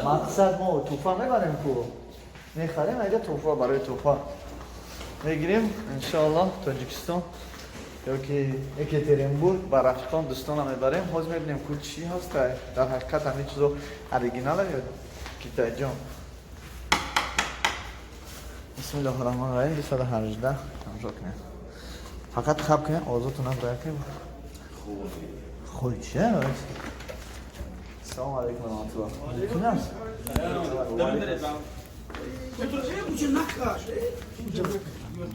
Мақсад мо туҳфа мебарем ку, мехарем, айда туҳфа барои туҳфа мегирем, иншоаллоҳ, Тоҷикистон ёки Екатеринбург ба рафиқон, дӯстона мебарем. Ҳозир мебинем ку чӣ ҳаста дар ҳақиқат, ҳамин чизо оригинала ё китайҷон. Бисмиллоҳи раҳмони раҳим. 218 тамошо кунед, фақат хаб кунед, овозотон наброяд. Хуй чия? Салому алайкум раҳматуллоҳ. Мумкин аст?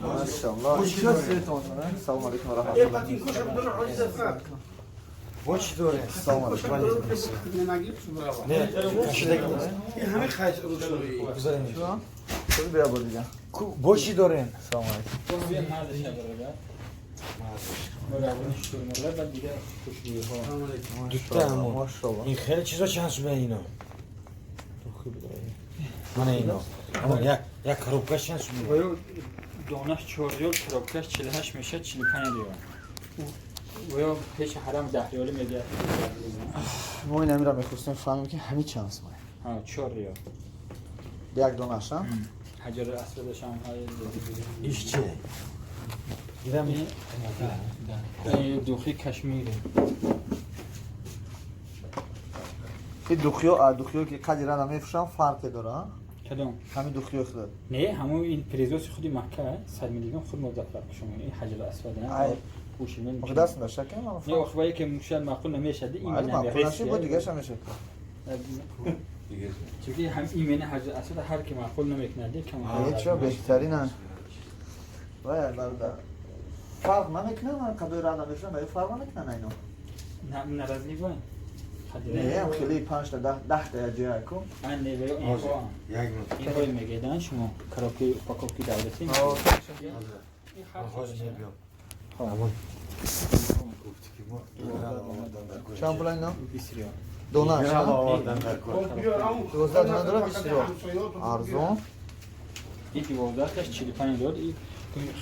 Машаллоҳ. Салому алайкум раҳматуллоҳ. Бо чӣ дорем? Салому алайкум. Не, кашидаги нест. Бия, бо дига. Бо чӣ дорем? Салому алайкум. Дута ҳамон. Машаллоҳ. Ин хеле чизо чанд сумя ино? Мана ино. Ама як як коробка чанд сумя? Оё донаш 4 риёл, коробкаш 48 мешавад 45 риёл. Оё пеши ҳарам 10 риёлӣ медиҳад. Мо ин амира мехостем фаҳмем, ки ҳамин чанд сумя. Ҳа, 4 риёл. Як донаша? Ҳаҷари асвадаш ҳам ҳай. Иш чи? Гирам. Духи Кашмири. Ин духиё, духиё ки қади рада мефурӯшам, фарқе дора? Кадом? Ҳамин духиё худат. Не, ҳамон ин производство худи Макка, 100 миллиграмм худ мо заправка шумо. Ин ҳаҷари асвад. Ай. Пӯшидан. Охи даст дашта ки Не, охи вае ки шояд маъқул намешад, ин маъқул нашид, бо дигаша мешад. Чунки ҳам имени ҳаҷари асвад ҳар ки маъқул намекунад, кам. Чо беҳтарина. Вай, бародар. Фарқ намекунад, қадои рада мефурӯшам, вай фарқ намекунад айно. На разливай. Не, ҳам хеле панҷта, 10-та як ҷоя ку. Не, вай инҳо. Як минут. Инҳо мегӯянд шумо коробки упаковки давлатӣ. Ҳозир мебиём. Ҳамон гуфти ки мо Чанд пул ино? 20 риёл. Донаш? Овардан дар кор. 12 дона дора, 20 риёл. Арзон. Ин 12-таш 45 риёл. И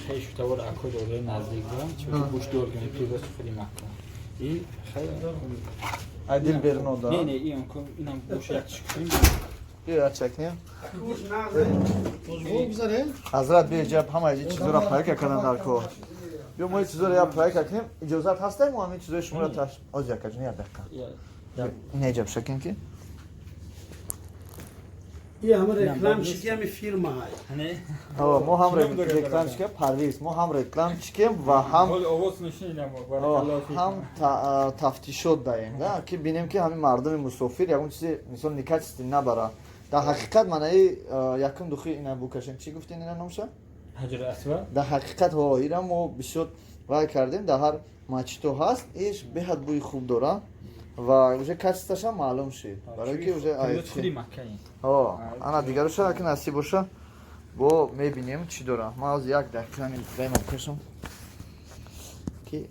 хешу тавор ако дораи наздик дорам, чунки гӯшт дор ки производство худи Макка. И хеле Ай дил берно да. Не, ин инам гӯшт як чикунем. Биё, як чакнем. Ҳазрат, биё ҷаб, ҳама ин чизоро проверка кардан дар кор. Биё, мо ин чизоро як проверка кунем. Иҷозат ҳастем мо ҳамин чизои шуморо таш. Оз якаҷон, як дақиқа. Не, ҷаб шакем ки. И ҳама рекламщики ҳами фирма ҳай. Не. Мо ҳам рекламщик Парвиз, мо ҳам рекламщикем ва ҳам овоз нишинам. Ҳам тафтишот даем, да, ки бинем, ки ҳамин мардуми мусофир ягон чизи, мисол, некачественный набара. Дар ҳақиқат манаи якум духи ина букашем, чӣ гуфтен ина номша? Ҳаҷари асвад. Дар ҳақиқат ҳо, ира мо бисёр вай кардем, дар ҳар мачито ҳаст, иш беҳад бӯи хуб дора ва уже качествашам маълум шид, барои ки уже худи Макка. Ана дигароша, ки насиб боша, бо мебинем чӣ дора. Ман ҳозир як дақиқа ремам кашам, ки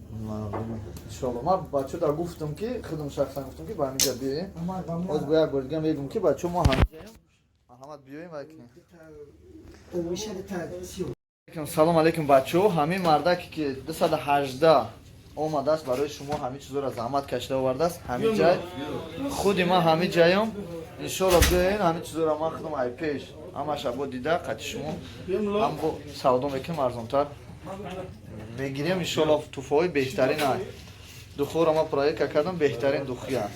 иншоалло ман бачо дар гуфтам, ки худам шахсан гуфтам, ки ба ҳаминҷа биёем. Ҳоз бо як бор дига мегӯм, ки бачо, мо ҳаминҷаем, марҳамат, биёем ва кунем. Салом алейкум, бачо. Ҳамин мардаке ки 218 омадааст, барои шумо ҳамин чизоро заҳмат кашида овардааст. Ҳамин ҷай худи ман ҳамин ҷаём, иншоалло, биёен. Ҳамин чизоро ман худам ай пеш ҳамаша бо дида, қати шумо ҳам бо савдо мекунем, арзонтар мегирем, иншоалло. Туҳфаҳои беҳтарин ай духоро ман проверка кардам, беҳтарин духи аст.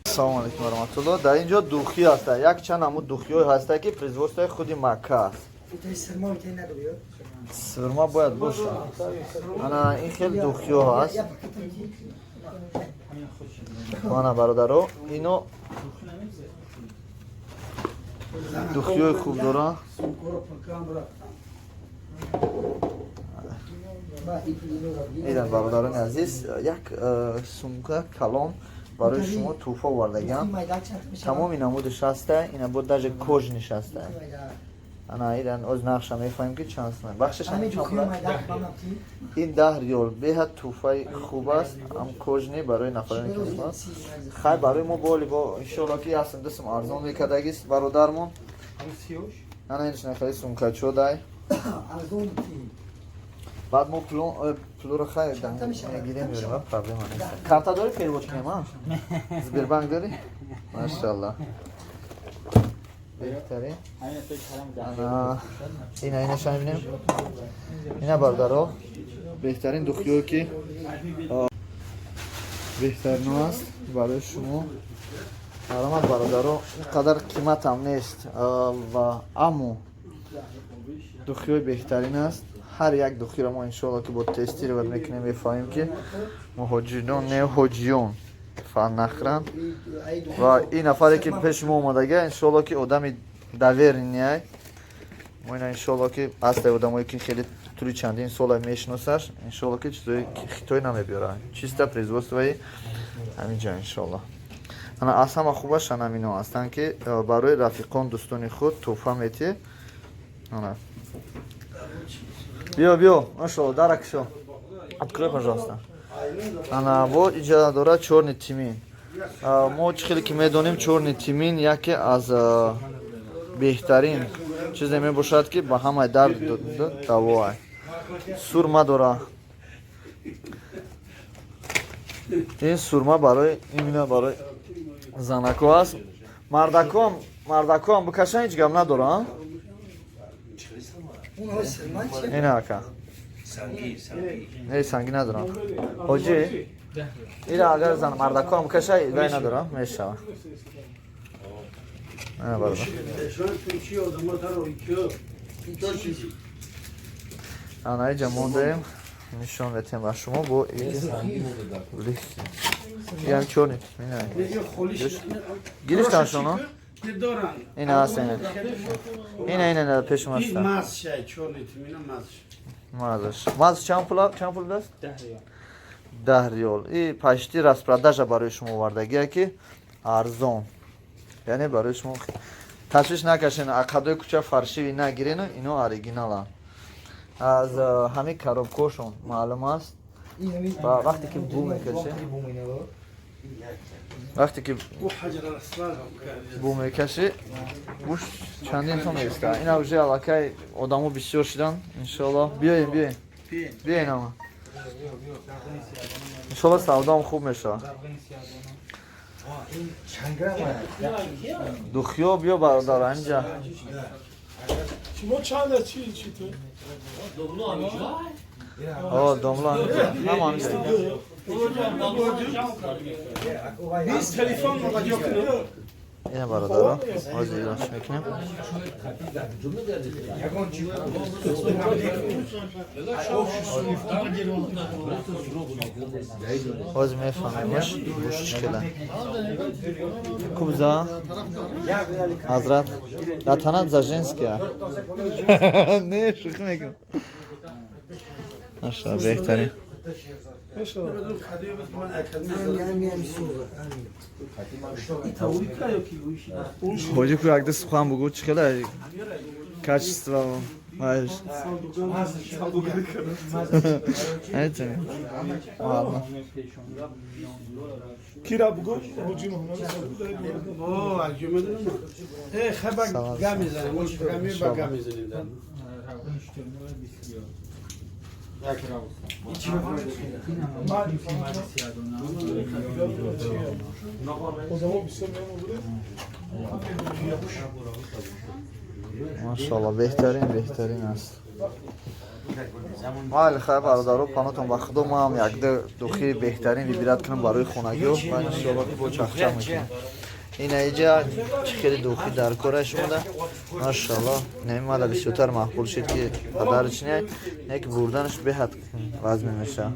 Ассалому алайкум варахматулло. Дар ин ҷо духи ҳаста, як чанд ҳамун духиҳое ҳаста, ки производствои худи Макка аст. Сирма бояд боша. Ана ин хел духиҳо ҳаст. Ана, бародаро, ино духиҳои хуб доранд. Идан, бародарони азиз, як сумка калон барои шумо туҳфа овардагиам. Тамоми намудаш ҳаста, ина бо даже кожаныйш ҳаста. Ана идан оз нақша мефаҳмем, ки чанд сум. Бахшиш, ин 10 риёл. Беҳад туҳфаи хуб аст, ам кожаный, барои нафароне ки мехоҳанд. Хай, барои мо боли бо, иншоалло, ки ясм дусм арзон мекардагист бародармон. Ана инш нахали сумкачо дай. Баъд мо пулоро хай мегирем, меёрем, проблема нест. Карта дори, перевод кунем, а? Сбербанк дори? Машаллоҳ, беҳтарин. Ана ина, инаша мебинем. Ина, бародаро, беҳтарин духиё, ки беҳтарино аст барои шумо. Марҳамат, бародаро, ин қадар қиматам нест ва аммо духиёи беҳтарин аст. Ҳар як духиро мо, иншоалло, ки бо тестировать мекунем, мефаҳмем, ки муҳоҷирон не, ҳоҷиён фан нахӯранд. Ва ин нафаре, ки пеши мо омадага, иншоалло, ки одами доверенный ай. Мо ина, иншоалло, ки ҳастай одамое, ки хеле тӯли чандин сола мешиносаш. Иншоалло, ки чизои хитой намебиёрад, чисто производствои ҳамин ҷо, иншоалло. Ана, аз ҳама хубаш ҳамино ҳастанд, ки барои рафиқон, дӯстони худ тӯҳфа метӣ. Ана, биё, биё, машалло, дара кушо, открой, пожалуйста. Ана, бо иҷа дорад чёрный тмин. Мо чӣ хеле ки медонем, чёрный тмин яке аз беҳтарин чизе мебошад, ки ба ҳамаи дард давоа. Сурма дора. Ин сурма барои, именно барои занако аст. Мардакоам, мардакоам бикашан, ҳеҷ гап надора. Ина, ака, не, сангӣ надорам, ҳоҷӣ. Ира агар зан мардакоам бикаша, вай надорам, мешава. Бародар, ана, иҷа мондаем, нишон метиҳем ба шумо. Бо ям чёрный гирифтан шуно. Ина ҳаст, ина, ина, ина пешум ҳаста. Мазаш, маз чанд пул, чанд пул даст? 10 риёл. И почти распродажа барои шумо овардагия, ки арзон, яъне барои шумо ташвиш накашен, ақадои кӯча фальшивый нагирену, ино оригиналанд. Аз ҳамин коробкошон маълум аст. Ва вақте ки бу мекашем, вақте ки бу мекашӣ, гӯш чандин то меиста. Ина уже аллакай одамо бисёр шидан. Иншоалло, биёем, биёем, биёен ама. Иншоалло, савдоам хуб мешавад. Духиё, биё, бародар, инҷа. شما چند از چی چی تو؟ О, домла ҳама ҳаминҷа. 20 телефон مقاجا کنه. Ина, бародаро, ҳозир ирош мекунем. Ҳозир мефаҳмемаш, гӯш чӣ хела кубза. Ҳазрат, дар танат за женския. Не, шӯхӣ мекунам. Маша, беҳтарин. Ҳоҷи ку, якда сухан бугӯ, чӣ хела качество вайш? Наметонӣ? Ладно. کی را بگو؟ حاجی محمد او عجیبه. ای خبر گم میزنیم، گمی با گم میزنیم. Машалло, беҳтарин, беҳтарин аст. Майли, хайр, бародаро, панотон ба худо. Маам якда духи беҳтарин выбирать кунам барои хонагиҳо ва иншоалло, ки бо чахчах мекунам. Ина, иҷа чӣ хеле духи дар кора шумода. Машалло, немада бисёртар маъқул шид, ки падарч не, не ки бурданаш беҳад вазме мешавад.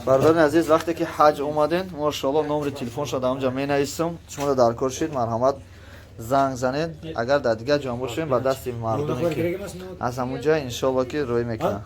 Бародари азиз, вақте ки ҳаҷ омаден, машалло, номери телефонша дар онҷа менависам. Шумода дар кор шид, марҳамат, занг занед. Агар дар дигар ҷо бошем, ба дасти мардуме, ки аз ҳамун ҷай, иншоалло, ки рӯй мекунад.